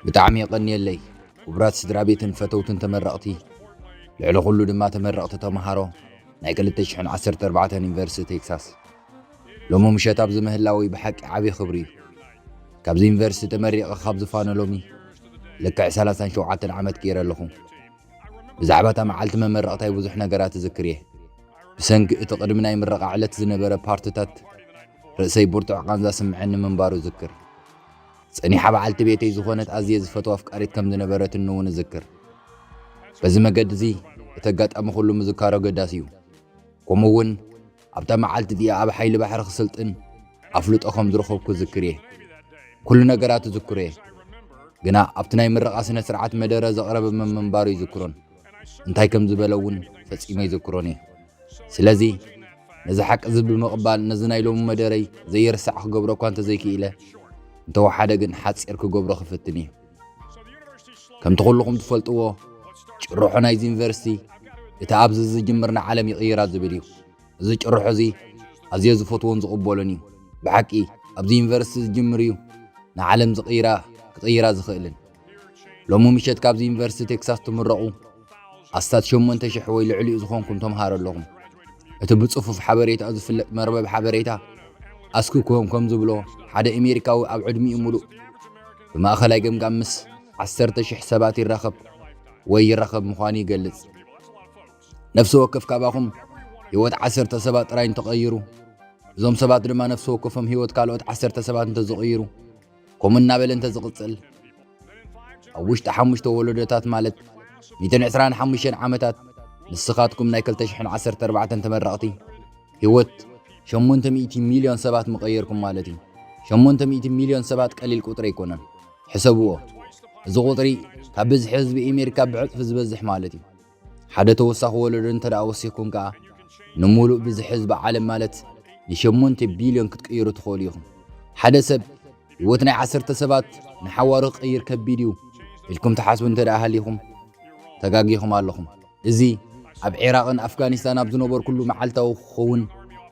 ብጣዕሚ የቐንየለይ ክቡራት ስድራ ቤትን ፈተውትን ተመረቕቲ፣ ልዕሊ ኩሉ ድማ ተመረቕቲ ተምሃሮ ናይ ክልተ ሽሕን ዓሰርተ ኣርባዕተን ዩኒቨርሲቲ ቴክሳስ። ሎሚ ምሸት ኣብዚ ምህላወይ ብሓቂ ዓብዪ ክብሪ እዩ። ካብዚ ዩኒቨርሲቲ ተመሪቐ ካብ ዝፋነ ሎሚ ልክዕ ሰላሳን ሸውዓተን ዓመት ገይረ ኣለኹ። ብዛዕባ እታ መዓልቲ መመረቕታይ ብዙሕ ነገራት እዝክር እየ። ብሰንኪ እቲ ቅድሚ ናይ ምረቓ ዕለት ዝነበረ ፓርትታት ርእሰይ ብርቱዕ ቃንዛ ስምዐኒ ምንባሩ እዝክር። ጸኒሓ በዓልቲ ቤተይ ዝኾነት ኣዝየ ዝፈትዋ ኣፍቃሪት ከም ዝነበረትኒ እውን እዝክር። በዚ መገዲ እዚ እቲ ኣጋጣሚ ኩሉ ምዝካሩ ኣገዳሲ እዩ። ከምኡ እውን ኣብታ መዓልቲ እቲኣ ኣብ ሓይሊ ባሕሪ ክስልጥን ኣፍልጦ ከም ዝረኸብኩ እዝክር እየ። ኩሉ ነገራት እዝክሮ እየ። ግና ኣብቲ ናይ ምረቓ ስነ ስርዓት መደረ ዘቕረበ መን ምንባሩ ይዝክሮን እንታይ ከም ዝበለ እውን ፈጺመ ይዝክሮን እየ። ስለዚ ነዚ ሓቂ እዚ ብምቕባል ነዚ ናይ ሎሚ መደረይ ዘይርሳዕ ክገብሮ እኳ እንተዘይክኢለ፣ እንተወሓደ ግን ሓጺር ክገብሮ ክፍትን እየ። ከምቲ ኩልኹም ትፈልጥዎ፣ ጭርሖ ናይዚ ዩኒቨርሲቲ እቲ ኣብዚ ዝጅምር ንዓለም ይቕይራ ዝብል እዩ። እዚ ጭርሖ እዚ ኣዝየ ዝፈትዎን ዝቕበሎን እዩ። ብሓቂ ኣብዚ ዩኒቨርሲቲ ዝጅምር እዩ ንዓለም ዝቕይራ ክቕይራ ዝኽእልን። ሎሚ ምሸት ካብዚ ዩኒቨርሲቲ ቴክሳስ ትምረቑ ኣስታት ሸሞንተ ሽሕ ወይ ልዕሊኡ ዝኾንኩም ተምሃሮ ኣለኹም። እቲ ብጽፉፍ ሓበሬታ ዝፍለጥ መርበብ ሓበሬታ ኣስኪ ኮም ከም ዝብሎ ሓደ ኣሜሪካዊ ኣብ ዕድሚኡ ሙሉእ ብማእኸላይ ገምጋም ምስ ዓሰርተ ሽሕ ሰባት ይራኸብ ወይ ይራኸብ ምዃኑ ይገልጽ። ነፍሲ ወከፍ ካባኹም ህይወት ዓሰርተ ሰባት ጥራይ እንተቐይሩ፣ እዞም ሰባት ድማ ነፍሲ ወከፎም ህይወት ካልኦት ዓሰርተ ሰባት እንተዝቕይሩ፣ ከምኡ እናበለ እንተዝቕጽል፣ ኣብ ውሽጢ ሓሙሽተ ወለዶታት ማለት ሚእትን ዕስራን ሓሙሽተን ዓመታት ንስኻትኩም ናይ ክልተ ሽሕን ዓሰርተ ኣርባዕተን ተመረቕቲ ህይወት ሸሞንተ ሚእቲ ሚልዮን ሰባት ምቐየርኩም ማለት እዩ። ሸሞንተ ሚእቲ ሚልዮን ሰባት ቀሊል ቁጥሪ ኣይኮነን። ሕሰብዎ። እዚ ቁጥሪ ካብ ብዝሒ ህዝቢ ኣሜሪካ ብዕጽፊ ዝበዝሕ ማለት እዩ። ሓደ ተወሳኺ ወለዶ እንተ ደኣ ወሲኽኩም ከኣ፣ ንምሉእ ብዝሒ ህዝቢ ዓለም ማለት ንሸሞንተ ቢልዮን ክትቅይሩ ትኽእሉ ኢኹም። ሓደ ሰብ ህይወት ናይ ዓሰርተ ሰባት ንሓዋሩ ክቕይር ከቢድ እዩ ኢልኩም ትሓስቡ እንተ ደኣ ሃሊኹም፣ ተጋጊኹም ኣለኹም። እዚ ኣብ ዒራቕን ኣፍጋኒስታን ኣብ ዝነበርኩሉ መዓልታዊ ክኸውን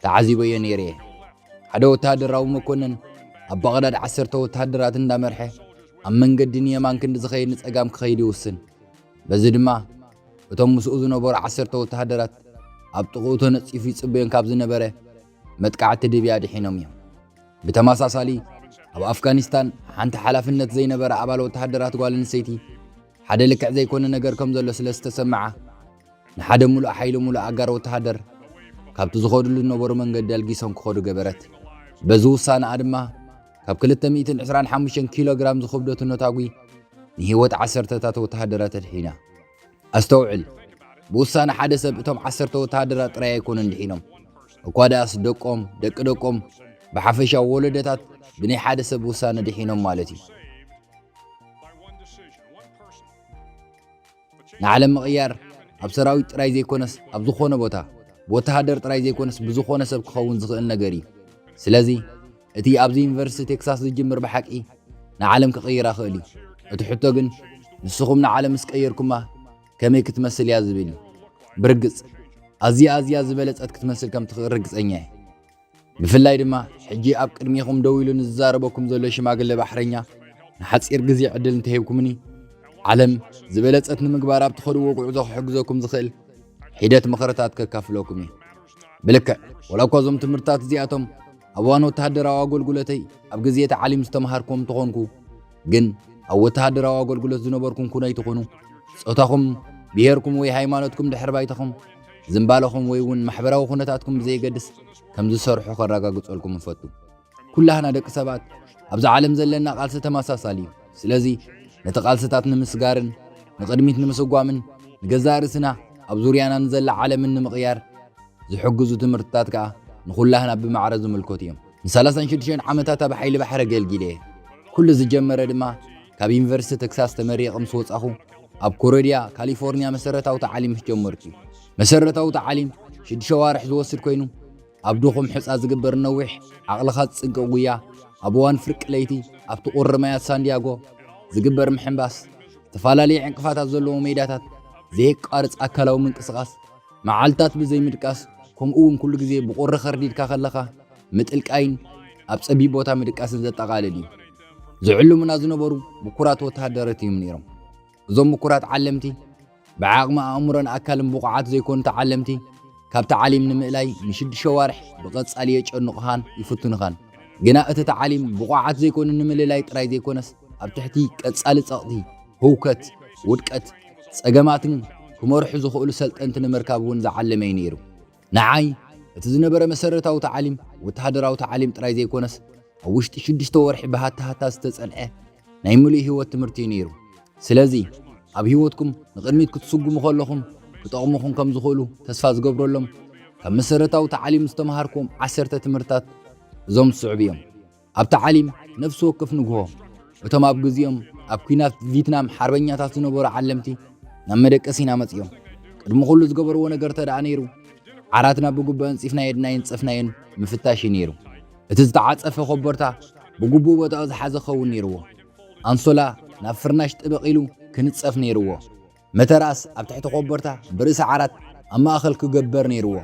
ተዓዚበዮ ነይረ እየ። ሓደ ወተሃደራዊ መኮንን ኣብ ባቕዳድ ዓሰርተ ወተሃደራት እንዳመርሐ፣ ኣብ መንገዲ ንየማን ክንዲ ዝኸይድ ንጸጋም ክኸይድ ይውስን። በዚ ድማ እቶም ምስኡ ዝነበሩ ዓሰርተ ወተሃደራት ኣብ ጥቕኡ ተነጺፉ ይጽበዮም ካብ ዝነበረ መጥቃዕቲ ሊብያ ድሒኖም እዮም። ብተመሳሳሊ፣ ኣብ ኣፍጋኒስታን ሓንቲ ሓላፍነት ዘይነበራ ኣባል ወተሃደራት ጓል ኣንስተይቲ ሓደ ልክዕ ዘይኮነ ነገር ከም ዘሎ ስለ ዝተሰምዓ፣ ንሓደ ሙሉእ ሓይሊ ሙሉእ ኣጋር ወተሃደር ካብቲ ዝኸድሉ ዝነበሩ መንገዲ ኣልጊሶም ክኸዱ ገበረት። በዚ ውሳነኣ ድማ ካብ ክልተ ሚእትን ዕስራን ሓሙሽተን ኪሎ ግራም ዝኸብደቱ ነታጒ ንህይወት ዓሰርተታት ወተሃደራት ኣድሒና። ኣስተውዕል፣ ብውሳነ ሓደ ሰብ እቶም ዓሰርተ ወተሃደራት ጥራይ ኣይኮኑን ድሒኖም። እኳ ደኣስ ደቆም፣ ደቂ ደቆም፣ ብሓፈሻ ወለዶታት ብናይ ሓደ ሰብ ውሳነ ድሒኖም ማለት እዩ። ንዓለም ምቕያር ኣብ ሰራዊት ጥራይ ዘይኮነስ ኣብ ዝኾነ ቦታ ብወተሃደር ጥራይ ዘይኮነስ ብዝኾነ ሰብ ክኸውን ዝኽእል ነገር እዩ። ስለዚ እቲ ኣብዚ ዩኒቨርሲቲ ቴክሳስ ዝጅምር ብሓቂ ንዓለም ክቕይራ ክእል እዩ። እቲ ሕቶ ግን ንስኹም ንዓለም ምስ ቀየርኩማ ከመይ ክትመስል እያ ዝብል እዩ። ብርግጽ ኣዝያ ኣዝያ ዝበለጸት ክትመስል ከም ትኽእል ርግጸኛ እየ። ብፍላይ ድማ ሕጂ ኣብ ቅድሜኹም ደው ኢሉ ንዝዛረበኩም ዘሎ ሽማግለ ባሕረኛ ንሓጺር ግዜ ዕድል እንተሂብኩምኒ፣ ዓለም ዝበለጸት ንምግባር ኣብ ትኸድዎ ጉዕዞ ክሕግዘኩም ዝኽእል ሒደት ምኽርታት ከካፍለኩም እየ። ብልክዕ፣ ወላ እኳ እዞም ትምህርትታት እዚኣቶም ኣብ እዋን ወተሃደራዊ ኣገልግሎተይ ኣብ ግዜ ታዕሊም ዝተምሃርኩም እንተኾንኩ፣ ግን ኣብ ወተሃደራዊ ኣገልግሎት ዝነበርኩም ኩኑ ኣይትኹኑ፣ ጾታኹም፣ ብሄርኩም ወይ ሃይማኖትኩም ድሕሪ ባይታኹም፣ ዝንባለኹም ወይ እውን ማሕበራዊ ኩነታትኩም ብዘየገድስ ከም ዝሰርሑ ከረጋግጸልኩም እፈቱ። ኩላህና ደቂ ሰባት ኣብዚ ዓለም ዘለና ቃልሲ ተመሳሳሊ እዩ። ስለዚ ነቲ ቃልስታት ንምስጋርን ንቕድሚት ንምስጓምን ንገዛእ ርእስና ኣብ ዙርያና ንዘላ ዓለምን ንምቕያር ዝሕግዙ ትምህርትታት ከኣ ንኹላህና ብማዕረ ዝምልከቱ እዮም። ንሰላሳን ሽዱሽተን ዓመታት ኣብ ሓይሊ ባሕሪ ኣገልጊለ እየ። ኩሉ ዝጀመረ ድማ ካብ ዩኒቨርሲቲ ቴክሳስ ተመሪቐ ምስ ወጻኹ ኣብ ኮሎራዶ ካሊፎርኒያ መሰረታዊ ታዕሊም ምስ ጀመርኩ እዩ። መሰረታዊ ታዕሊም ሽዱሽተ ኣዋርሕ ዝወስድ ኮይኑ ኣብ ድኹም ሑጻ ዝግበር ነዊሕ ዓቕልኻ ዝጽንቅቕ ጉያ፣ ኣብ እዋን ፍርቂ ለይቲ ኣብቲ ቁሪ ማያት ሳንዲያጎ ዝግበር ምሕንባስ፣ ዝተፈላለዩ ዕንቅፋታት ዘለዎ ሜዳታት፣ ዘየቋርጽ ኣካላዊ ምንቅስቓስ፣ መዓልታት ብዘይ ምድቃስ፣ ከምኡ እውን ኩሉ ግዜ ብቁሪ ከርዲድካ ከለኻ ምጥልቃይን ኣብ ጸቢብ ቦታ ምድቃስን ዘጠቓልል እዩ። ዝዕልሙና ዝነበሩ ምኩራት ወተሃደራት እዮም ነይሮም። እዞም ምኩራት ዓለምቲ ብዓቕሚ ኣእምሮን ኣካልን ብቑዓት ዘይኮኑ ተዓለምቲ ካብ ተዓሊም ንምእላይ ንሽዱሽተ ዋርሕ ብቐጻሊ የጨንቑኻን ይፍትኑኻን። ግና እቲ ተዓሊም ብቑዓት ዘይኮኑ ንምልላይ ጥራይ ዘይኮነስ ኣብ ትሕቲ ቀጻሊ ጸቕጢ፣ ህውከት፣ ውድቀት፣ ጸገማትን ክመርሑ ዝኽእሉ ሰልጠንቲ ንምርካብ እውን ዝዓለመ እዩ ነይሩ። ንዓይ እቲ ዝነበረ መሰረታዊ ተዓሊም ወተሃደራዊ ተዓሊም ጥራይ ዘይኮነስ ኣብ ውሽጢ ሽዱሽተ ወርሒ ብሃታሃታ ዝተጸንዐ ናይ ምሉእ ህይወት ትምህርቲ እዩ ነይሩ። ስለዚ ኣብ ህይወትኩም ንቕድሚት ክትስጉሙ ከለኹም ክጠቕሙኹም ከም ዝኽእሉ ተስፋ ዝገብረሎም ካብ መሰረታዊ ተዓሊም ዝተምሃርክዎም ዓሰርተ ትምህርትታት እዞም ዝስዕቡ እዮም። ኣብ ተዓሊም ነፍሲ ወከፍ ንግሆ እቶም ኣብ ግዜኦም ኣብ ኲናት ቪትናም ሓርበኛታት ዝነበሩ ዓለምቲ ናብ መደቀሲና መጺኦም። ቅድሚ ኩሉ ዝገበርዎ ነገር ተደኣ ነይሩ ዓራትና ብግቡእ ኣንጺፍናዮ ድና የንጸፍናዮን ምፍታሽ እዩ ነይሩ። እቲ ዝተዓጸፈ ኮቦርታ ብግቡእ ቦታኡ ዝሓዘ ክኸውን ነይርዎ። ኣንሶላ ናብ ፍርናሽ ጥብቕ ኢሉ ክንጸፍ ነይርዎ። መተርኣስ ኣብ ትሕቲ ኮቦርታ ብርእሲ ዓራት ኣብ ማእኸል ክገበር ነይርዎ።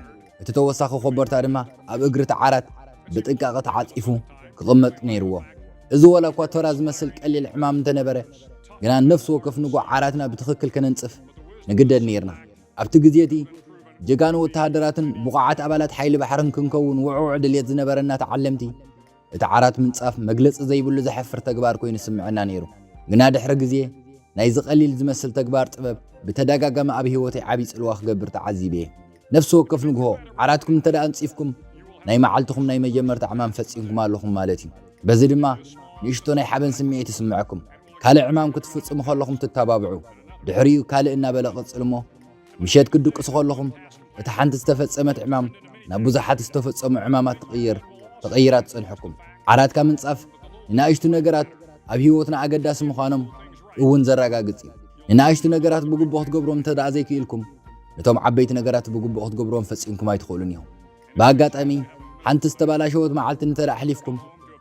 እቲ ተወሳኺ ኮቦርታ ድማ ኣብ እግሪ እቲ ዓራት ብጥንቃቐ ተዓጺፉ ክቕመጥ ነይርዎ። እዚ ዋላ እኳ ተራ ዝመስል ቀሊል ዕማም እንተነበረ፣ ግና ነፍሲ ወከፍ ንግሆ ዓራትና ብትኽክል ከነንጽፍ ንግደድ ነይርና። ኣብቲ ግዜ እቲ ጀጋኑ ወተሃደራትን ብቑዓት ኣባላት ሓይሊ ባሕርን ክንከውን ውዕዉዕ ድልየት ዝነበረና ተዓለምቲ፣ እቲ ዓራት ምንጻፍ መግለጺ ዘይብሉ ዘሕፍር ተግባር ኮይኑ ይስምዐና ነይሩ። ግና ድሕሪ ግዜ ናይዚ ቀሊል ዝመስል ተግባር ጥበብ ብተደጋጋሚ ኣብ ህይወተይ ዓቢ ጽልዋ ክገብር ተዓዚበ እየ። ነፍሲ ወከፍ ንግሆ ዓራትኩም እንተ ደኣ ኣንጺፍኩም ናይ መዓልትኹም ናይ መጀመርታ ዕማም ፈጺምኩም ኣለኹም ማለት እዩ። በዚ ድማ ንእሽቶ ናይ ሓበን ስምዒት ይስምዐኩም። ካልእ ዕማም ክትፍጽሙ ከለኹም ትተባብዑ። ድሕሪኡ ካልእ እናበለ ቅጽል እሞ ምሸት ክትድቅሱ ከለኹም እታ ሓንቲ ዝተፈጸመት ዕማም ናብ ብዙሓት ዝተፈጸሙ ዕማማት ትቕይር ተቐይራ ትጸንሐኩም። ዓራትካ ምንጻፍ ንናእሽቱ ነገራት ኣብ ህይወትና ኣገዳሲ ምዃኖም እውን ዘረጋግጽ እዩ። ንናእሽቱ ነገራት ብግቡእ ክትገብሮም እንተ ደኣ ዘይክኢልኩም ነቶም ዓበይቲ ነገራት ብግቡእ ክትገብሮም ፈጺምኩም ኣይትኽእሉን ኢኹም። ብኣጋጣሚ ሓንቲ ዝተባላሸወት መዓልቲ እንተ ደኣ ኣሕሊፍኩም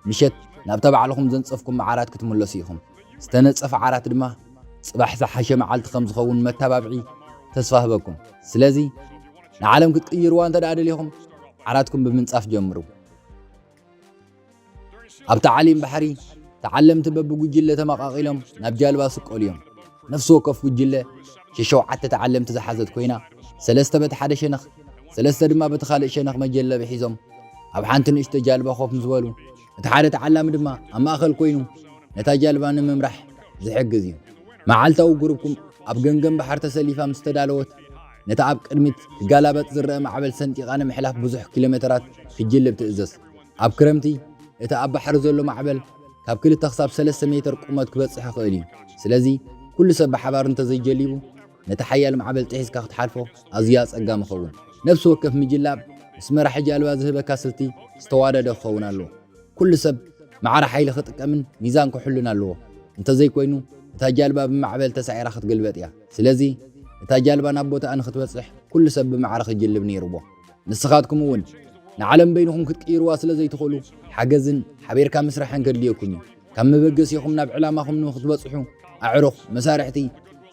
ምሸት ናብታ ባዕልኹም ዘንጸፍኩም ዓራት ክትምለሱ ኢኹም። ዝተነጸፈ ዓራት ድማ ጽባሕ ዝሓሸ መዓልቲ ከም ዝኸውን መተባብዒ ተስፋ ህበኩም። ስለዚ ንዓለም ክትቅይርዋ እንተ ደኣ ደሊኹም ዓራትኩም ብምንጻፍ ጀምሩ። ኣብ ተዓሊም ባሕሪ ተዓለምቲ በብጉጅለ ተመቓቒሎም ናብ ጃልባ ስቀሉ እዮም። ነፍሲ ወከፍ ጉጅለ ሸሸውዓተ ተዓለምቲ ዝሓዘት ኮይና ሰለስተ በቲ ሓደ ሸነኽ ሰለስተ ድማ በቲ ካልእ ሸነኽ መጀለቢ ሒዞም ኣብ ሓንቲ ንእሽቶ ጃልባ ኮፍ ምስ በሉ እቲ ሓደ ተዓላሚ ድማ ኣብ ማእኸል ኮይኑ ነታ ጃልባ ንምምራሕ ዝሕግዝ እዩ። መዓልታዊ ጉሩብኩም ኣብ ገምገም ባሕሪ ተሰሊፋ ምስ ተዳለወት ነታ ኣብ ቅድሚት ክጋላበጥ ዝረአ ማዕበል ሰንጢቓ ንምሕላፍ ብዙሕ ኪሎ ሜተራት ክጅልብ ትእዘዝ። ኣብ ክረምቲ እቲ ኣብ ባሕሪ ዘሎ ማዕበል ካብ ክልተ ክሳብ ሰለስተ ሜተር ቁመት ክበጽሕ ይኽእል እዩ። ስለዚ ኩሉ ሰብ ብሓባር እንተዘይጀሊቡ ነቲ ሓያል ማዕበል ጥሒስካ ክትሓልፎ ኣዝዩ ኣጸጋሚ ይኸውን። ነፍሲ ወከፍ ምጅላብ ምስ መራሒ ጃልባ ዝህበካ ስልቲ ዝተዋደደ ክኸውን ኣለዎ። ኩሉ ሰብ ማዕረ ሓይሊ ክጥቀምን ሚዛን ክሕሉን ኣለዎ። እንተዘይኮይኑ እታ ጃልባ ብማዕበል ተሳዒራ ክትግልበጥ እያ። ስለዚ እታ ጃልባ ናብ ቦታኣ ንክትበጽሕ ኩሉ ሰብ ብማዕረ ክጅልብ ነይርዎ። ንስኻትኩም እውን ንዓለም በይንኹም ክትቅይርዋ ስለ ዘይትኽእሉ ሓገዝን ሓቢርካ ምስራሕን ከድልየኩም እዩ። ካብ መበገሲኹም ናብ ዕላማኹም ንክትበጽሑ ኣዕሩኽ፣ መሳርሕቲ፣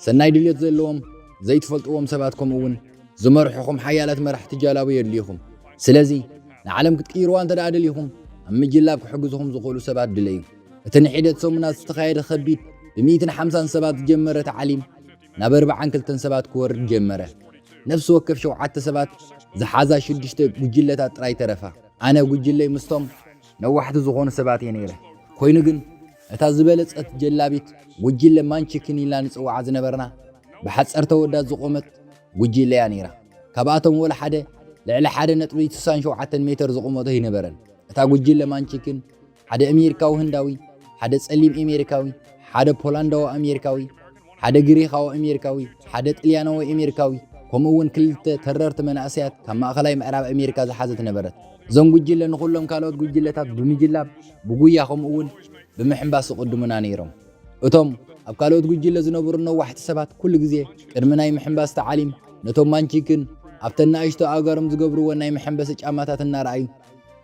ሰናይ ድልየት ዘለዎም ዘይትፈልጥዎም ሰባት ከምኡ እውን ዝመርሑኹም ሓያላት መራሕቲ ጃላቡ የድልዩኹም። ስለዚ ንዓለም ክትቅይርዋ እንተ ደኣ ደሊኹም ኣብ ምጅላብ ክሕግዙኹም ዝኽእሉ ሰባት ድለዩ። እቲ ንሒደት ሰሙናት ዝተኻየደ ከቢድ ብሚእትን ሓምሳን ሰባት ዝጀመረ ተዓሊም ናብ ኣርባዓን ክልተን ሰባት ክወርድ ጀመረ። ነፍሲ ወከፍ ሸውዓተ ሰባት ዝሓዛ ሽዱሽተ ጉጅለታት ጥራይ ተረፋ። ኣነ ጉጅለይ ምስቶም ነዋሕቲ ዝኾኑ ሰባት እየ ነይረ። ኮይኑ ግን እታ ዝበለጸት ጀላቢት ጉጅለ ማንቺክን ኢልና ንጽውዓ ዝነበርና ብሓጸርቲ ኣወዳት ዝቖመት ጉጅለ እያ ነይራ። ካብኣቶም ወላ ሓደ ልዕሊ ሓደ ነጥቢ ስሳን ሸውዓተን ሜተር ዝቑመቶ ኣይነበረን። እታ ጉጅለ ማንቺክን ሓደ ኣሜሪካዊ ህንዳዊ፣ ሓደ ጸሊም ኣሜሪካዊ፣ ሓደ ፖላንዳዊ ኣሜሪካዊ፣ ሓደ ግሪኻዊ ኣሜሪካዊ፣ ሓደ ጥልያናዊ ኣሜሪካዊ፣ ከምኡ እውን ክልተ ተረርቲ መናእሰያት ካብ ማእኸላይ ምዕራብ ኣሜሪካ ዝሓዘት ነበረት። እዞም ጉጅለ ንኹሎም ካልኦት ጉጅለታት ብምጅላብ ብጉያ ከምኡ እውን ብምሕንባስ ይቕድሙና ነይሮም። እቶም ኣብ ካልኦት ጉጅለ ዝነበሩ ነዋሕቲ ሰባት ኩሉ ግዜ ቅድሚ ናይ ምሕንባስ ተዓሊም ነቶም ማንቺክን ኣብተን ንኣሽቱ ኣእጋሮም ዝገብርወን ናይ መሐንበሲ ጫማታት እናረኣዩ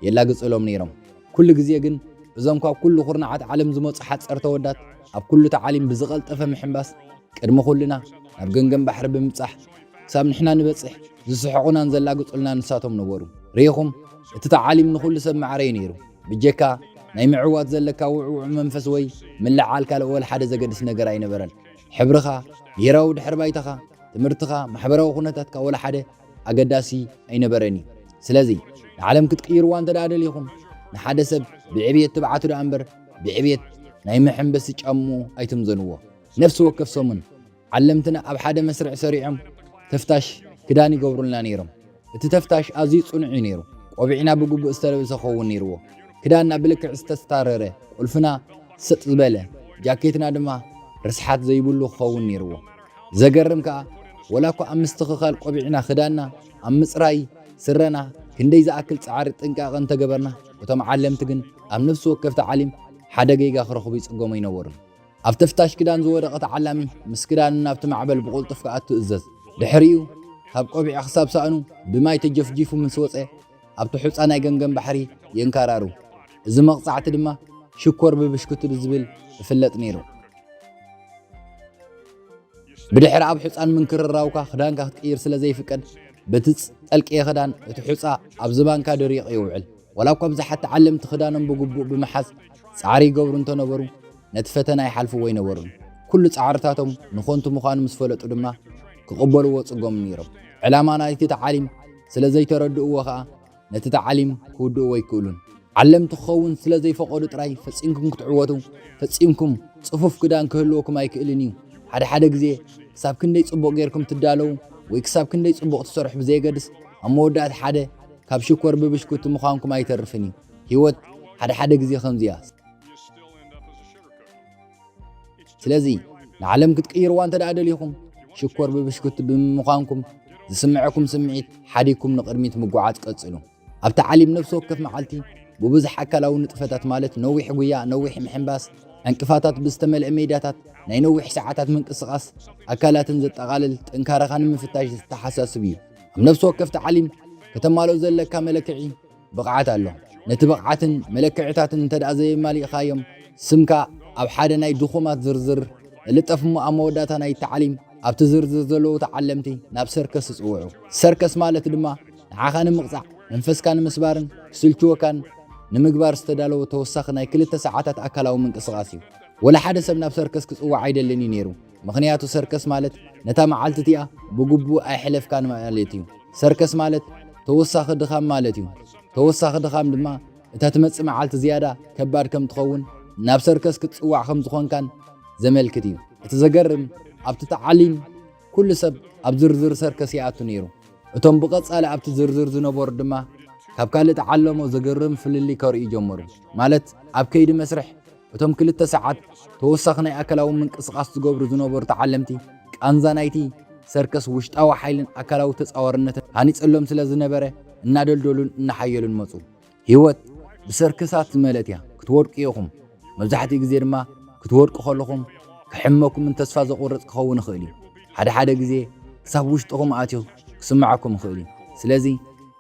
የላግጽሎም ነይሮም። ኩሉ ግዜ ግን እዞም ካብ ኩሉ ኩርናዓት ዓለም ዝመጹ ሓጸርቲ ኣወዳት ኣብ ኩሉ ተዓሊም ብዝቐልጠፈ ምሕንባስ ቅድሚ ኩልና ናብ ገምገም ባሕሪ ብምብጻሕ ክሳብ ንሕና ንበጽሕ ዝስሕቑናን ዘላግጹልናን ንሳቶም ነበሩ። ርኢኹም እቲ ተዓሊም ንኹሉ ሰብ ማዕረ እዩ ነይሩ። ብጀካ ናይ ምዕዋት ዘለካ ውዕውዕ መንፈስ ወይ ምልዓል ካልእ ወላ ሓደ ዘገድስ ነገር ኣይነበረን። ሕብርኻ፣ ብሄራዊ ድሕሪ ባይታኻ፣ ትምህርትኻ፣ ማሕበራዊ ኩነታትካ ወላ ሓደ ኣገዳሲ ኣይነበረን እዩ። ስለዚ ንዓለም ክትቅይርዋ እንተ ደኣ ደሊኹም፣ ንሓደ ሰብ ብዕብየት ትብዓቱ ደኣ እምበር ብዕብየት ናይ መሐንበሲ ጫምኡ ኣይትምዘንዎ። ነፍሲ ወከፍ ሰሙን ዓለምትና ኣብ ሓደ መስርዕ ሰሪዖም ተፍታሽ ክዳን ይገብሩልና ነይሮም። እቲ ተፍታሽ ኣዝዩ ጽኑዕ እዩ ነይሩ። ቆቢዕና ብግቡእ ዝተለብሰ ክኸውን ነይርዎ። ክዳንና ብልክዕ ዝተስታረረ፣ ቁልፍና ሰጥ ዝበለ፣ ጃኬትና ድማ ርስሓት ዘይብሉ ክኸውን ነይርዎ። ዘገርም ከኣ፣ ወላ እኳ ኣብ ምስትኽኻል ቆቢዕና ክዳንና፣ ኣብ ምጽራይ ስረና ክንደይ ዝኣክል ጻዕሪ ጥንቃቐ እንተገበርና፣ እቶም ዓለምቲ ግን ኣብ ነፍሲ ወከፍ ተዓሊም ሓደ ጌጋ ክረኽቡ ይጽገሙ ኣይነበሩን። ኣብ ተፍታሽ ክዳን ዝወደቐ ተዓላሚ ምስ ክዳኑ ናብቲ ማዕበል ብቕልጡፍ ክኣቱ እዘዝ። ድሕሪኡ ካብ ቆቢዕ ክሳብ ሳእኑ ብማይ ተጀፍጂፉ ምስ ወጸ፣ ኣብቲ ሑጻ ናይ ገምገም ባሕሪ የንካራሩ። እዚ መቕጻዕቲ ድማ ሽኮር ብብሽኩቲ ብዝብል ይፍለጥ ነይሩ። ብድሕሪ ኣብ ሑጻን ምንክርራውካ ክዳንካ ክትቅይር ስለ ዘይፍቀድ፣ በቲ ዝጠልቀየ ክዳን እቲ ሑጻ ኣብ ዝባንካ ደሪቑ ይውዕል። ዋላ እኳ ብዙሓት ተዓለምቲ ክዳኖም ብግቡእ ብምሓዝ ጻዕሪ ይገብሩ እንተነበሩ፣ ነቲ ፈተና ይሓልፍዎ ኣይነበሩን። ኩሉ ጻዕርታቶም ንኾንቱ ምዃኑ ምስ ፈለጡ ድማ ክቕበልዎ ጽገሙ ነይሮም። ዕላማ ናይቲ ተዓሊም ስለ ዘይተረድእዎ ኸኣ ነቲ ተዓሊም ክውድእዎ ኣይክእሉን። ዓለምቲ ክኸውን ስለ ዘይፈቐዱ ጥራይ ፈጺምኩም ክትዕወቱ፣ ፈጺምኩም ጽፉፍ ክዳን ክህልወኩም ኣይክእልን እዩ። ሓደ ሓደ ግዜ ክሳብ ክንደይ ጽቡቕ ጌርኩም ትዳለዉ ወይ ክሳብ ክንደይ ጽቡቕ ትሰርሑ ብዘየገድስ፣ ኣብ መወዳእታ ሓደ ካብ ሽኮር ብብሽኩቲ ምዃንኩም ኣይተርፍን እዩ። ህይወት ሓደ ሓደ ግዜ ከምዚ እያ። ስለዚ ንዓለም ክትቅይርዋ እንተ ደኣ ደሊኹም፣ ሽኮር ብብሽኩቲ ብምዃንኩም ዝስምዐኩም ስምዒት ሓዲግኩም ንቕድሚት ምጉዓዝ ቀጽሉ። ኣብ ተዓሊም ነፍሲ ወከፍ መዓልቲ ብብዙሕ ኣካላዊ ንጥፈታት ማለት ነዊሕ ጉያ፣ ነዊሕ ምሕንባስ፣ ዕንቅፋታት ብዝተመልአ ሜዳታት፣ ናይ ነዊሕ ሰዓታት ምንቅስቓስ ኣካላትን ዘጠቓልል ጥንካረኻ ንምፍታሽ ዘተሓሳስብ እዩ። ኣብ ነፍሲ ወከፍ ተዓሊም ከተማልኦ ዘለካ መለክዒ ብቕዓት ኣሎ። ነቲ ብቕዓትን መለክዕታትን እንተ ደኣ ዘየማሊእኻዮም፣ ስምካ ኣብ ሓደ ናይ ድኹማት ዝርዝር እልጠፍ እሞ ኣብ መወዳእታ ናይ ተዓሊም ኣብቲ ዝርዝር ዘለዉ ተዓለምቲ ናብ ሰርከስ ይጽውዑ። ሰርከስ ማለት ድማ ንዓኻ ንምቕጻዕ፣ መንፈስካ ንምስባርን ክስልችወካን ንምግባር ዝተዳለወ ተወሳኺ ናይ ክልተ ሰዓታት ኣካላዊ ምንቅስቓስ እዩ። ወላ ሓደ ሰብ ናብ ሰርከስ ክጽዋዕ ኣይደልን እዩ ነይሩ። ምኽንያቱ ሰርከስ ማለት ነታ መዓልቲ እቲኣ ብግቡእ ኣይሕለፍካን ማለት እዩ። ሰርከስ ማለት ተወሳኺ ድኻም ማለት እዩ። ተወሳኺ ድኻም ድማ እታ ትመጽእ መዓልቲ ዝያዳ ከባድ ከም ትኸውን፣ ናብ ሰርከስ ክትጽዋዕ ከም ዝኾንካን ዘመልክት እዩ። እቲ ዘገርም ኣብቲ ተዓሊም ኩሉ ሰብ ኣብ ዝርዝር ሰርከስ ይኣቱ ነይሩ። እቶም ብቐጻሊ ኣብቲ ዝርዝር ዝነበሩ ድማ ካብ ካልእ ተዓለሞ ዘገርም ፍልልይ ከርእዩ ጀመሩ። ማለት ኣብ ከይዲ መስርሕ እቶም ክልተ ሰዓት ተወሳኺ ናይ ኣካላዊ ምንቅስቓስ ዝገብሩ ዝነበሩ ተዓለምቲ ቃንዛ ናይቲ ሰርከስ ውሽጣዊ ሓይልን ኣካላዊ ተጻዋርነትን ሃኒጸሎም ስለ ዝነበረ እናደልደሉን እናሓየሉን መጹ። ህይወት ብሰርከሳት ዝመልአት እያ። ክትወድቁ ኢኹም። መብዛሕትኡ ግዜ ድማ ክትወድቁ ከለኹም ክሕመኩምን ተስፋ ዘቑርጽ ክኸውን ይኽእል እዩ። ሓደ ሓደ ግዜ ክሳብ ውሽጥኹም ኣትዩ ክስምዓኩም ይኽእል እዩ። ስለዚ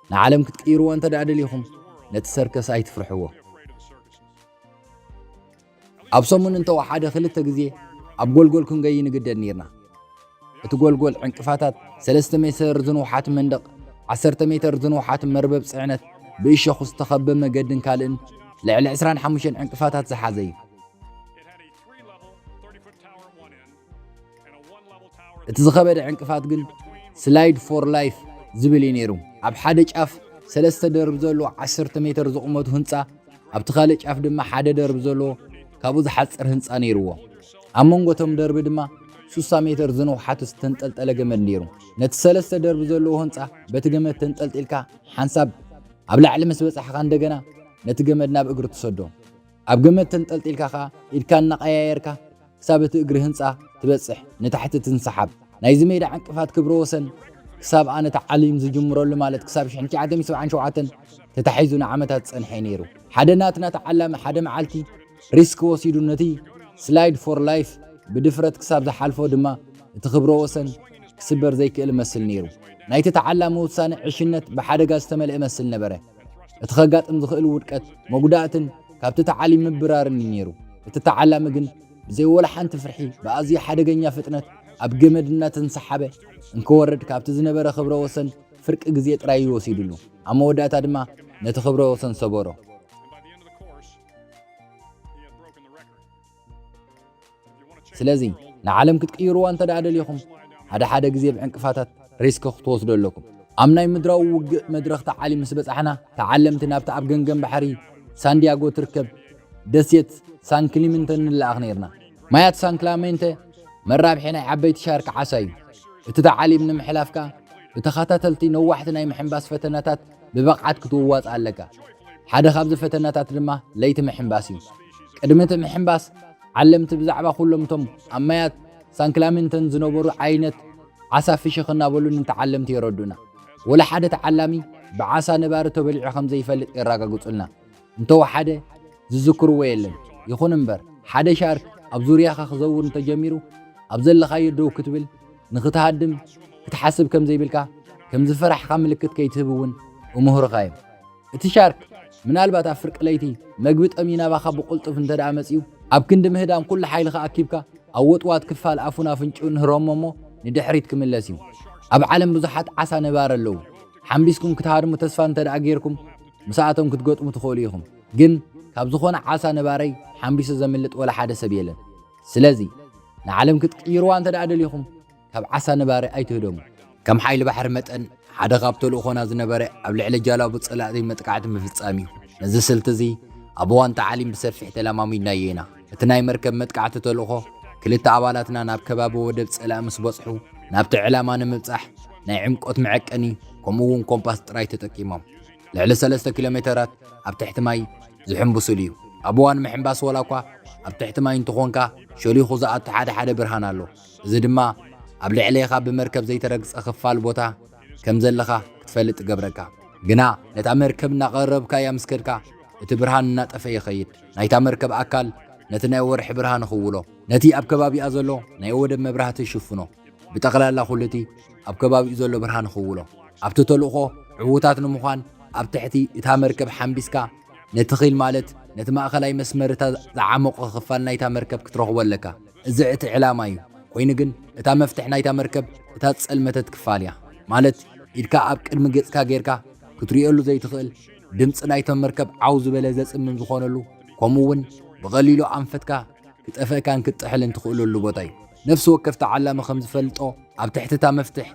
ንዓለም ክትቅይርዎ እንተ ደኣ ደሊኹም ነቲ ሰርከስ ኣይትፍርሕዎ። ኣብ ሰሙን እንተወሓደ ክልተ ግዜ ኣብ ጎልጎል ክንገይ ንግደድ ነይርና። እቲ ጎልጎል ዕንቅፋታት ሰለስተ ሜተር ዝንውሓት መንደቕ፣ ዓሰርተ ሜተር ዝንውሓት መርበብ ጽዕነት፣ ብእሾኽ ዝተኸበ መገድን ካልእን ልዕሊ ዕስራን ሓሙሽተን ዕንቅፋታት ዝሓዘ እዩ። እቲ ዝኸበደ ዕንቅፋት ግን ስላይድ ፎር ላይፍ ዝብል እዩ ነይሩ። ኣብ ሓደ ጫፍ ሰለስተ ደርቢ ዘለዎ ዓሰርተ ሜተር ዝቑመቱ ህንጻ፣ ኣብቲ ካልእ ጫፍ ድማ ሓደ ደርቢ ዘለዎ ካብኡ ዝሓጽር ህንጻ ነይርዎ። ኣብ መንጎ እቶም ደርቢ ድማ ሱሳ ሜተር ዝንውሓት ዝተንጠልጠለ ገመድ ነይሩ። ነቲ ሰለስተ ደርቢ ዘለዎ ህንጻ በቲ ገመድ ተንጠልጢልካ ሓንሳብ ኣብ ላዕሊ ምስ በጻሕካ እንደገና ነቲ ገመድ ናብ እግሪ ትሰዶ። ኣብ ገመድ ተንጠልጢልካ ኸኣ ኢድካ እናቐያየርካ ክሳብ እቲ እግሪ ህንጻ ትበጽሕ ንታሕቲ ትንሰሓብ። ናይዚ ሜዳ ዕንቅፋት ክብረ ወሰን ክሳብ ኣነ ተዓሊም ዝጅምረሉ ማለት ክሳብ ሽሕን ትሽዓተ ሚእትን ሰብዓን ሸውዓተን ተታሒዙ ንዓመታት ዝጸንሐ እዩ ነይሩ። ሓደ ናትና ተዓላሚ ሓደ መዓልቲ ሪስክ ወሲዱ ነቲ ስላይድ ፎር ላይፍ ብድፍረት ክሳብ ዝሓልፎ ድማ እቲ ክብረ ወሰን ክስበር ዘይክእል እመስል ነይሩ። ናይቲ ተዓላሚ ውሳነ ዕሽነት ብሓደጋ ዝተመልአ እመስል ነበረ። እቲ ከጋጥም ዝኽእል ውድቀት፣ መጉዳእትን ካብቲ ተዓሊም ምብራርን እዩ ነይሩ። እቲ ተዓላሚ ግን ብዘይ ወላ ሓንቲ ፍርሒ ብኣዝዩ ሓደገኛ ፍጥነት ኣብ ገመድ እናተንሰሓበ እንክወርድ ካብቲ ዝነበረ ክብረ ወሰን ፍርቂ ግዜ ጥራይ እዩ ወሲድሉ። ኣብ መወዳእታ ድማ ነቲ ክብረ ወሰን ሰበሮ። ስለዚ ንዓለም ክትቅይርዋ እንተ ደኣ ደሊኹም፣ ሓደ ሓደ ግዜ ብዕንቅፋታት ሪስክ ክትወስዱ ኣለኩም። ኣብ ናይ ምድራዊ ውግእ መድረኽ ተዓሊም ምስ በጻሕና፣ ተዓለምቲ ናብቲ ኣብ ገምገም ባሕሪ ሳንዲያጎ ትርከብ ደሴት ሳን ክሊመንተን ንለኣኽ ነይርና። ማያት ሳን ክላሜንተ መራብሒ ናይ ዓበይቲ ሻርክ ዓሳ እዩ። እቲ ተዓሊም ንምሕላፍካ ብተኸታተልቲ ነዋሕቲ ናይ ምሕንባስ ፈተናታት ብብቕዓት ክትውዋጽ ኣለካ። ሓደ ካብዚ ፈተናታት ድማ ለይቲ ምሕንባስ እዩ። ቅድሚ እቲ ምሕንባስ ዓለምቲ ብዛዕባ ኩሎም እቶም ኣብ ማያት ሳን ክላሜንተን ዝነበሩ ዓይነት ዓሳ ፍሽኽ እናበሉ ንተዓለምቲ የረዱና። ወላ ሓደ ተዓላሚ ብዓሳ ነባሪ ተበሊዑ ከም ዘይፈልጥ የረጋግጹልና። እንተወሓደ ዝዝክርዎ የለን። ይኹን እምበር ሓደ ሻርክ ኣብ ዙርያኻ ክዘውር እንተጀሚሩ ኣብ ዘለኻዮ ደው ክትብል፣ ንኽትሃድም ክትሓስብ ከም ዘይብልካ፣ ከም ዝፈራሕካ ምልክት ከይትህብ እውን እምህሩኻ እዮም። እቲ ሻርክ ምናልባት ኣብ ፍርቂ ለይቲ መግቢ ጠምዩ ናባኻ ብቕልጡፍ እንተ ደኣ መጺኡ፣ ኣብ ክንዲ ምህዳም ኩሉ ሓይልኻ ኣኪብካ ኣብ ወጥዋት ክፋል ኣፉን ኣፍንጭኡን ህረሞ እሞ ንድሕሪት ክምለስ እዩ። ኣብ ዓለም ብዙሓት ዓሳ ነባሪ ኣለዉ። ሓምቢስኩም ክትሃድሙ ተስፋ እንተ ደኣ ጌርኩም ምስኣቶም ክትገጥሙ ትኽእሉ ኢኹም። ግን ካብ ዝኾነ ዓሳ ነባረይ ሓምቢሱ ዘምልጥ ወላ ሓደ ሰብ የለን። ስለዚ ንዓለም ክትቅይርዋ እንተ ደኣ ደሊኹም ካብ ዓሳ ነባሪ ኣይትህደሙ። ከም ሓይሊ ባሕሪ መጠን ሓደ ካብ ተልእኾና ዝነበረ ኣብ ልዕሊ ጃላቡ ጸላእቲ መጥቃዕቲ ምፍጻም እዩ። ነዚ ስልቲ እዚ ኣብ እዋን ተዓሊም ብሰፊሕ ተለማሚድናዮ ኢና። እቲ ናይ መርከብ መጥቃዕቲ ተልእኾ ክልተ ኣባላትና ናብ ከባቢ ወደብ ጸላኢ ምስ በጽሑ ናብቲ ዕላማ ንምብጻሕ ናይ ዕምቆት መዐቀኒ ከምኡ እውን ኮምፓስ ጥራይ ተጠቂሞም። ልዕሊ ሰለስተ ኪሎ ሜተራት ኣብ ትሕቲ ማይ ዝሕምብሱሉ እዩ። ኣብ እዋን ምሕንባስ ወላ እኳ ኣብ ትሕቲ ማይ እንተኾንካ ሸሊኹ ዝኣቱ ሓደ ሓደ ብርሃን ኣሎ። እዚ ድማ ኣብ ልዕሌኻ ብመርከብ ዘይተረግጸ ክፋል ቦታ ከም ዘለኻ ክትፈልጥ እገብረካ። ግና ነታ መርከብ እናቐረብካያ ምስ ከድካ እቲ ብርሃን እናጠፈ ይኸይድ። ናይታ መርከብ ኣካል ነቲ ናይ ወርሒ ብርሃን ይኽውሎ። ነቲ ኣብ ከባቢኣ ዘሎ ናይ ወደብ መብራህቲ ይሽፍኖ። ብጠቕላላ ኩሉ እቲ ኣብ ከባቢኡ ዘሎ ብርሃን ይኽውሎ። ኣብቲ ተልእኾ ዕዉታት ንምዃን ኣብ ትሕቲ እታ መርከብ ሓምቢስካ ነቲ ኺል ማለት ነቲ ማእኸላይ መስመር እታ ዝዓሞቐ ክፋል ናይታ መርከብ ክትረኽቦ ኣለካ። እዚ እቲ ዕላማ እዩ። ኮይኑ ግን እታ መፍትሕ ናይታ መርከብ እታ ዝጸልመተት ክፋል እያ። ማለት ኢድካ ኣብ ቅድሚ ገጽካ ጌርካ ክትርእየሉ ዘይትኽእል፣ ድምጺ ናይቶም መርከብ ዓው ዝበለ ዘጽምም ዝኾነሉ፣ ከምኡ እውን ብቐሊሉ ኣንፈትካ ክጠፍእካን ክትጥሕልን ትኽእለሉ ቦታ እዩ። ነፍሲ ወከፍ ተዓላሚ ከም ዝፈልጦ ኣብ ትሕቲ እታ መፍትሕ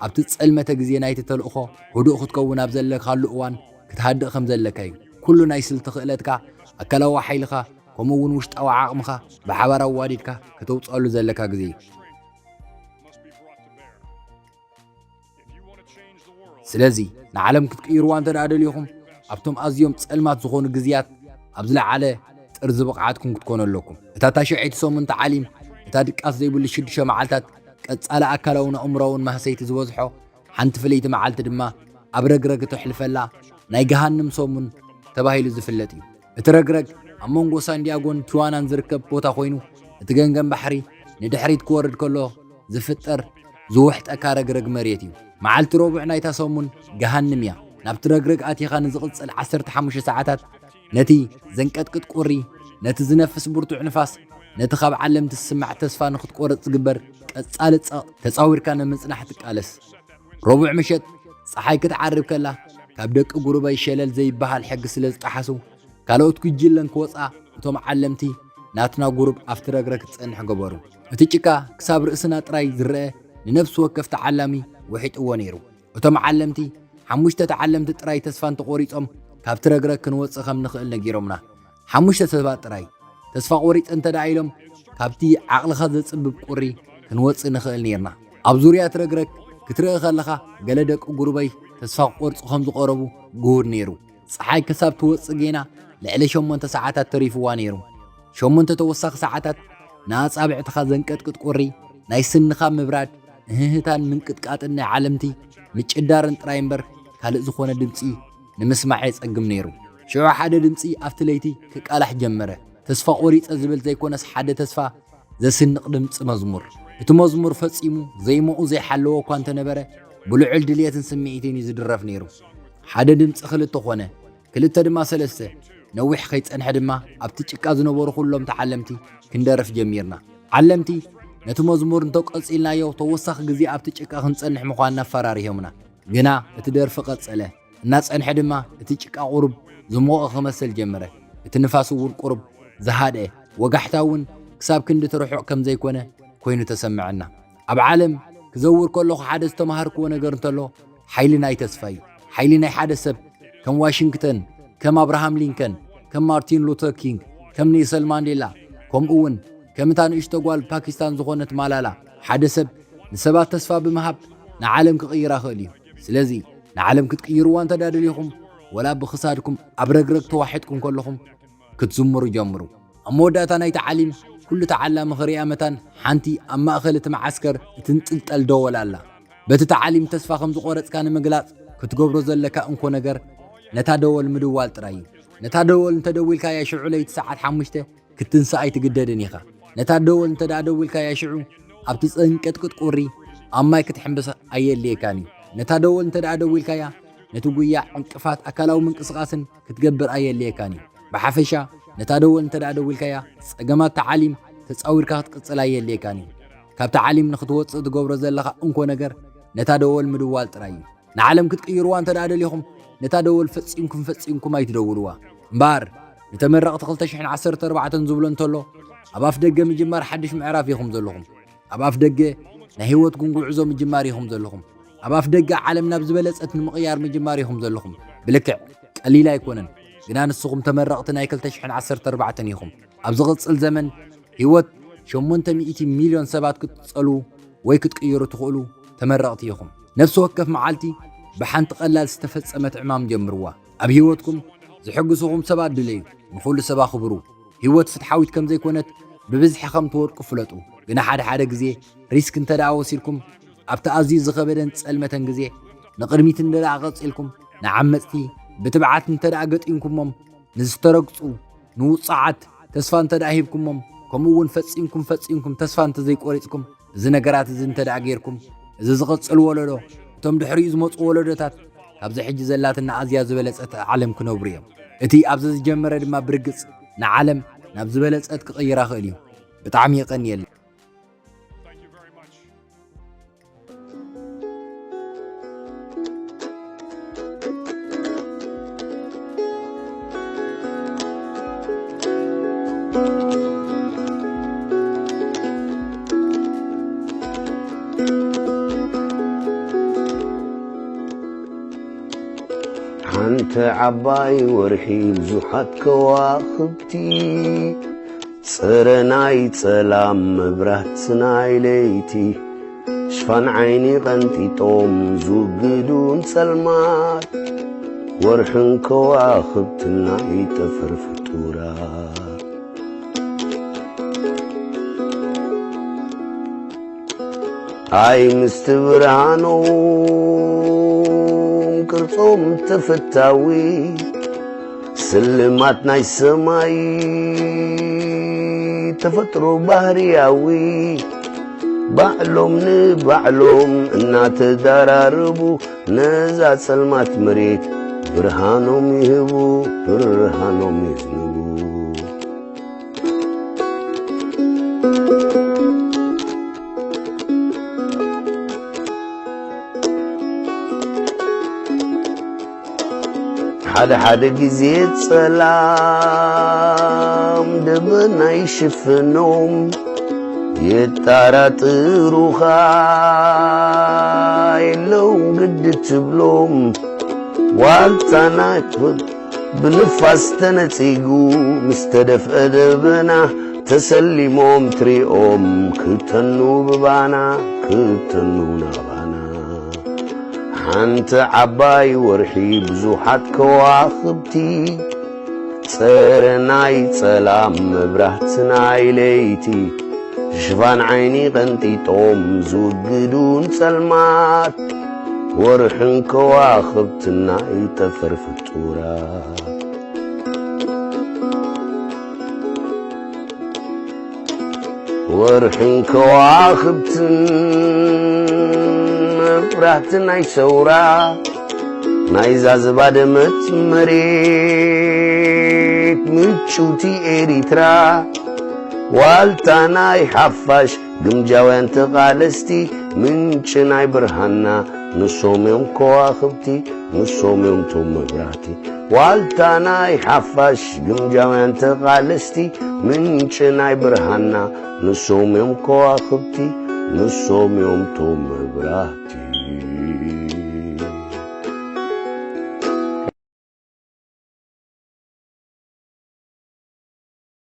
ኣብቲ ዝጸልመተ ግዜ ናይቲ ተልእኾ ህዱእ ክትከውን ኣብ ዘለካሉ እዋን ክትሃድእ ከም ዘለካ እዩ። ኩሉ ናይ ስልቲ ክእለትካ፣ ኣካላዊ ሓይልኻ፣ ከምኡ እውን ውሽጣዊ ዓቕምኻ ብሓባር ኣዋዲድካ ከተውጽኣሉ ዘለካ ግዜ እዩ። ስለዚ ንዓለም ክትቅይርዋ እንተ ደኣ ደሊኹም ኣብቶም ኣዝዮም ጸልማት ዝኾኑ ግዜያት ኣብ ዝለዓለ ጥርዚ ብቕዓትኩም ክትኮኑ ኣለኩም። እታ ታሽዐይቲ ሰሙን ተዓሊም፣ እታ ድቃስ ዘይብሉ ሽዱሽተ መዓልታት ቀጻሊ ኣካላውን ኣእምሮኣውን ማህሰይቲ ዝበዝሖ ሓንቲ ፍልይቲ መዓልቲ ድማ ኣብ ረግረግ እተሕልፈላ ናይ ገሃንም ሰሙን ተባሂሉ ዝፍለጥ እዩ። እቲ ረግረግ ኣብ መንጎ ሳንዲያጎን ቲዋናን ዝርከብ ቦታ ኮይኑ፣ እቲ ገንገን ባሕሪ ንድሕሪት ክወርድ ከሎ ዝፍጠር ዝውሕጠካ ረግረግ መሬት እዩ። መዓልቲ ረቡዕ ናይታ ሰሙን ገሃንም እያ። ናብቲ ረግረግ ኣቲኻ ንዝቕጽል ዓሰርተ ሓሙሽተ ሰዓታት ነቲ ዘንቀጥቅጥ ቁሪ፣ ነቲ ዝነፍስ ብርቱዕ ንፋስ፣ ነቲ ካብ ዓለምቲ ዝስማዕ ተስፋ ንኽትቆርጽ ዝግበር ቀጻሊ ጸቕጢ ተጻዊርካ ንምጽናሕ ትቃለስ። ረቡዕ ምሸት ጸሓይ ክትዓርብ ከላ፣ ካብ ደቂ ጉሩበይ ሸለል ዘይበሃል ሕጊ ስለ ዝጠሓሱ፣ ካልኦት ጉጅለን ክወጻ እቶም ዓለምቲ ናትና ጉሩብ ኣብቲ ረግረግ ክትጸንሕ ገበሩ። እቲ ጭቃ ክሳብ ርእስና ጥራይ ዝረአ ንነፍሲ ወከፍ ተዓላሚ ውሒጥዎ ነይሩ። እቶም ዓለምቲ ሓሙሽተ ተዓለምቲ ጥራይ ተስፋ እንተቖሪጾም ካብቲ ረግረግ ክንወጽእ ከም ንኽእል ነጊሮምና። ሓሙሽተ ሰባት ጥራይ ተስፋ ቆሪጸ እንተ ደኣ ኢሎም፣ ካብቲ ዓቕልኻ ዘጽብብ ቁሪ ክንወጽእ ንኽእል ኔርና። ኣብ ዙርያ እቲ ረግረግ ክትርኢ ከለኻ፣ ገለ ደቂ ጉሩበይ ተስፋ ክቆርጹ ከም ዝቐረቡ ግሁድ ኔሩ። ጸሓይ ክሳብ ትወጽእ ጌና ልዕሊ ሸሞንተ ሰዓታት ተሪፍዋ ኔሩ። ሸሞንተ ተወሳኺ ሰዓታት ንኣጻብዕትኻ ዘንቀጥቅጥ ቁሪ፣ ናይ ስንኻ ምብራድ፣ እህህታን ምንቅጥቃጥን ናይ ዓለምቲ ምጭዳርን ጥራይ እምበር ካልእ ዝኾነ ድምጺ ንምስማዕ የጸግም ነይሩ። ሽዑ ሓደ ድምጺ ኣብቲ ለይቲ ክቃላሕ ጀመረ። ተስፋ ቆሪጸ ዝብል ዘይኮነስ ሓደ ተስፋ ዘስንቕ ድምጺ መዝሙር። እቲ መዝሙር ፈጺሙ ዘይምኡ ዘይሓለዎ እኳ እንተነበረ፣ ብልዑል ድልየትን ስምዒትን እዩ ዝድረፍ ነይሩ። ሓደ ድምጺ ክልተ ኾነ፣ ክልተ ድማ ሰለስተ። ነዊሕ ከይጸንሐ ድማ ኣብቲ ጭቃ ዝነበሩ ኩሎም ተዓለምቲ ክንደርፍ ጀሚርና። ዓለምቲ ነቲ መዝሙር እንተቀጺልናዮ ተወሳኺ ግዜ ኣብቲ ጭቃ ክንጸንሕ ምዃንና ኣፈራሪሆምና። ግና እቲ ደርፊ ቀጸለ። እናጸንሐ ድማ እቲ ጭቃ ቁሩብ ዝሞቐ ክመሰል ጀመረ። እቲ ንፋስ እውን ቁሩብ ዝሃድአ፣ ወጋሕታ እውን ክሳብ ክንዲ ትርሑቕ ከም ዘይኮነ ኮይኑ ተሰምዐና። ኣብ ዓለም ክዘውር ከለኹ ሓደ ዝተማሃርክዎ ነገር እንተሎ፣ ሓይሊ ናይ ተስፋ እዩ። ሓይሊ ናይ ሓደ ሰብ ከም ዋሽንግተን፣ ከም ኣብርሃም ሊንከን፣ ከም ማርቲን ሉተር ኪንግ፣ ከም ኔልሰን ማንዴላ፣ ከምኡ እውን ከም እታ ንእሽቶ ጓል ፓኪስታን ዝኾነት ማላላ፣ ሓደ ሰብ ንሰባት ተስፋ ብምሃብ ንዓለም ክቕይራ ክእል እዩ። ስለዚ ንዓለም ክትቅይርዋ እንተ ደኣ ደሊኹም፣ ወላ ብኽሳድኩም ኣብ ረግረግ ተዋሒጥኩም ከለኹም ክትዝምሩ ጀምሩ። ኣብ መወዳእታ ናይቲ ዓሊም ኩሉ ተዓላሚ ክሪኣ መታን ሓንቲ ኣብ ማእከል እቲ መዓስከር እትንጥልጠል ደወል ኣላ። በቲ ተዓሊም ተስፋ ከም ዝቖረጽካ ንምግላጽ ክትገብሮ ዘለካ እንኮ ነገር ነታ ደወል ምድዋል ጥራይ እዩ። ነታ ደወል እንተ ደዊልካያ ሽዑ ለይቲ ሰዓት ሓሙሽተ ክትንሳእ ኣይትግደድን ኢኻ። ነታ ደወል እንተ ደኣ ደዊልካያ ሽዑ ኣብቲ ዘንቀጥቅጥ ቁሪ ኣብ ማይ ክትሕምብስ ኣየድልየካን እዩ። ነታ ደወል እንተ ደኣ ደዊልካያ ነቲ ጉያ ዕንቅፋት ኣካላዊ ምንቅስቓስን ክትገብር ኣየድልየካን እዩ። ብሓፈሻ ነታ ደወል እንተ ደኣ ደዊልካያ ጸገማት ተዓሊም ተጻዊርካ ክትቅጽል ኣየድልየካን እዩ። ካብ ተዓሊም ንክትወጽእ ትገብሮ ዘለኻ እንኮ ነገር ነታ ደወል ምድዋል ጥራይ እዩ። ንዓለም ክትቅይርዋ እንተ ደኣ ደሊኹም ነታ ደወል ፈጺምኩም ፈጺምኩም ኣይትደውልዋ። እምበኣር ንተመረቕቲ ክልተ ሽሕን ዓሰርተ ኣርባዕተን ዝብሎ እንተሎ ኣብ ኣፍ ደገ ምጅማር ሓድሽ ምዕራፍ ኢኹም ዘለኹም። ኣብ ኣፍ ደገ ናይ ህይወትኩም ጉዕዞ ምጅማር ኢኹም ዘለኹም። ኣብ ኣፍ ደገ ዓለም ናብ ዝበለጸት ንምቕያር ምጅማር ኢኹም ዘለኹም። ብልክዕ ቀሊል ኣይኮነን፣ ግና ንስኹም ተመረቕቲ ናይ ክልተ ሽሕን ዓሰርተ ኣርባዕተን ኢኹም። ኣብ ዝቕጽል ዘመን ህይወት ሸሞንተ ሚእቲ ሚልዮን ሰባት ክትጸልዉ ወይ ክትቅይሩ ትኽእሉ ተመረቕቲ ኢኹም። ነፍሲ ወከፍ መዓልቲ ብሓንቲ ቀላል ዝተፈጸመት ዕማም ጀምርዋ። ኣብ ህይወትኩም ዝሕግዝኹም ሰባት ድለዩ፣ ንኹሉ ሰብ ኣኽብሩ። ህይወት ፍትሓዊት ከም ዘይኮነት ብብዝሒ ከም ትወድቁ ፍለጡ። ግና ሓደ ሓደ ግዜ ሪስክ እንተ ደኣ ወሲድኩም ኣብቲ ኣዝዩ ዝኸበደን ዝጸልመተን ግዜ ንቕድሚት እንደ ደኣ ቀጺልኩም ንዓመጽቲ ብትብዓት እንተ ደኣ ገጢምኩሞም ንዝተረግጹ ንውጹዓት ተስፋ እንተ ደኣ ሂብኩሞም ከምኡ እውን ፈጺምኩም ፈጺምኩም ተስፋ እንተ ዘይቆሪጽኩም እዚ ነገራት እዚ እንተ ደኣ ጌርኩም እዚ ዝቕጽል ወለዶ እቶም ድሕሪኡ ዝመጹ ወለዶታት ካብዚ ሕጂ ዘላትና ኣዝያ ዝበለጸት ዓለም ክነብሩ እዮም። እቲ ኣብዚ ዝጀመረ ድማ ብርግጽ ንዓለም ናብ ዝበለጸት ክቕይራ ክእል እዩ። ብጣዕሚ የቐንየልና። ሓንቲ ዓባይ ወርሒ ብዙሓት ከዋኽብቲ ጸረ ናይ ጸላም መብራት ናይ ለይቲ ሽፋን ዓይኒ ቀንጢጦም ዝውግዱን ጸልማት ወርሕን ከዋኽብትን ናይ ጠፈር ፍጡራት ኣይ ምስቲ ብርሃኖም ቅርጾም ተፈታዊ ስልማት ናይ ሰማይ ተፈጥሮ ባህርያዊ ባዕሎም ንባዕሎም እናተዳራረቡ ነዛ ጸልማት መሬት ብርሃኖም ይህቡ ብርሃኖም ይዝንቡ። ሓደ ሓደ ግዜ ጸላም ደበና ይሽፍኖም የጣራጥሩኻ የለውን ግዲ ትብሎም ዋልታና ብንፋስ ተነጺጉ ምስ ተደፍአ ደበና ተሰሊሞም ትሪኦም ክተኑ ብባና ክተኑ ናባና ሓንቲ ዓባይ ወርሒ ብዙሓት ከዋኽብቲ ጸረ ናይ ጸላም መብራህቲ ናይ ለይቲ ሽፋን ዓይኒ ቀንጢጦም ዝውግዱን ጸልማት ወርሕን ከዋኽብትን ናይ ጠፈር ፍጡራት ወርሕን ከዋኽብትን መብራህቲ ናይ ሰውራ ናይዛ ዝባደመት መሬት ምጭውቲ ኤሪትራ ዋልታ ናይ ሓፋሽ ግምጃውያን ተቓለስቲ ምንጪ ናይ ብርሃንና ንሶም እዮም ከዋኽብቲ፣ ንሶም እዮም ቶም መብራህቲ። ዋልታ ናይ ሓፋሽ ግምጃውያን ተቓለስቲ፣ ምንጪ ናይ ብርሃንና ንሶም እዮም ከዋኽብቲ፣ ንሶም እዮም ቶም መብራህቲ።